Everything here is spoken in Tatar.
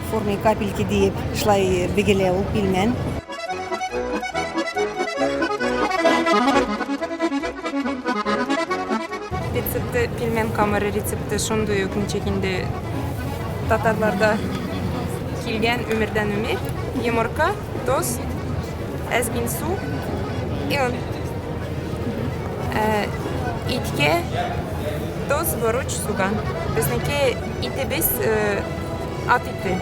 В форме капельки диеп, шулай бегелә ул пилмән. Рецепты, пилмән камыры рецепты шундый ук ничек инде татарларда килгән өмердән өмер. Йомырка, тоз, әзгин су и он. Ә, иткә тоз, борыч, суган. Безнеке итебез ат ите.